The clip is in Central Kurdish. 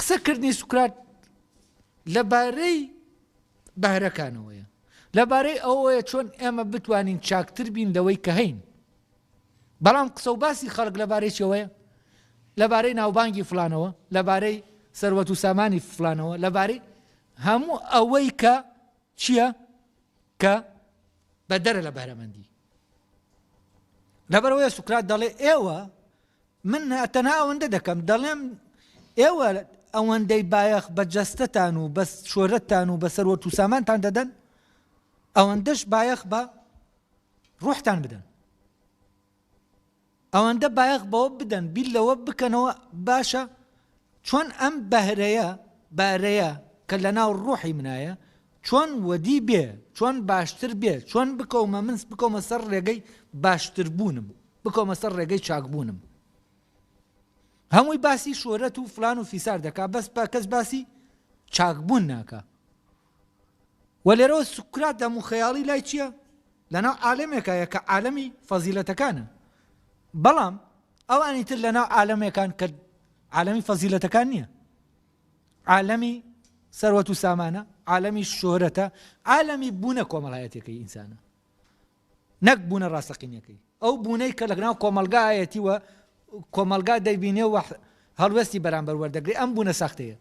قسەکردنی سوکرات لەبارەی بەهرەکانەوەیە، لەبارەی ئەوەیە چۆن ئێمە بتوانین چاکتر بین لەوەی کە هەین. بەڵام قسە و باسی خەڵک لەبارەی چیەوەیە؟ لەبارەی ناوبانگی فڵانەوە، لەبارەی سەروەت و سامانی فڵانەوە، لەبارەی هەموو ئەوەی کە چییە کە بەدەرە لە بەهرەمەندی. لەبەرئەوەیە سوکرات دەڵێ ئێوە من تەنها ئەوەندە دەکەم دەڵێم ئێوە ئەوەندەی بایەخ بە جەستەتان و بە شۆرەتتان و بە سەروەت و سامانتان دەدەن ئەوەندەش بایەخ بە ڕوحتان بدەن ئەوەندە بایەخ بەوە بدەن بیر لەوە بکەنەوە باشە چۆن ئەم بەهرەیە بارەیە کە لە ناو ڕۆحی منایە چۆن وەدی بێ چۆن باشتر بێ چۆن بکەومە من بکەومە سەر ڕێگەی باشتر بوونم بکەومە سەر ڕێگەی چاکبوونم. هەمووی باسی شۆرەت و فلان و فیسار دەکا بەس بە کەس باسی چاکبوون ناکا. و لێرەوە سوکرات هەموو خەیاڵی لای چییە؟ لەناو عالەمێکایە کە عالەمی فەزیلەتەکانە. بەڵام ئەوانی تر لەناو عالەمێکان کە عالەمی فەزیلەتەکان نییە. عالەمی سەروەت و سامانە، عالەمی شۆرەتە، عالەمی بوونە کۆمەڵایەتیەکەی ئینسانە. نەک بوونە ڕاستەقینەکەی، ئەو بوونەی کە لەناو کۆمەڵگایەتی و کۆمەڵگا دەیبینێ و هەڵوێستی بەرامبەر وەردەگرێ، ئەم بوونە ساختەیە.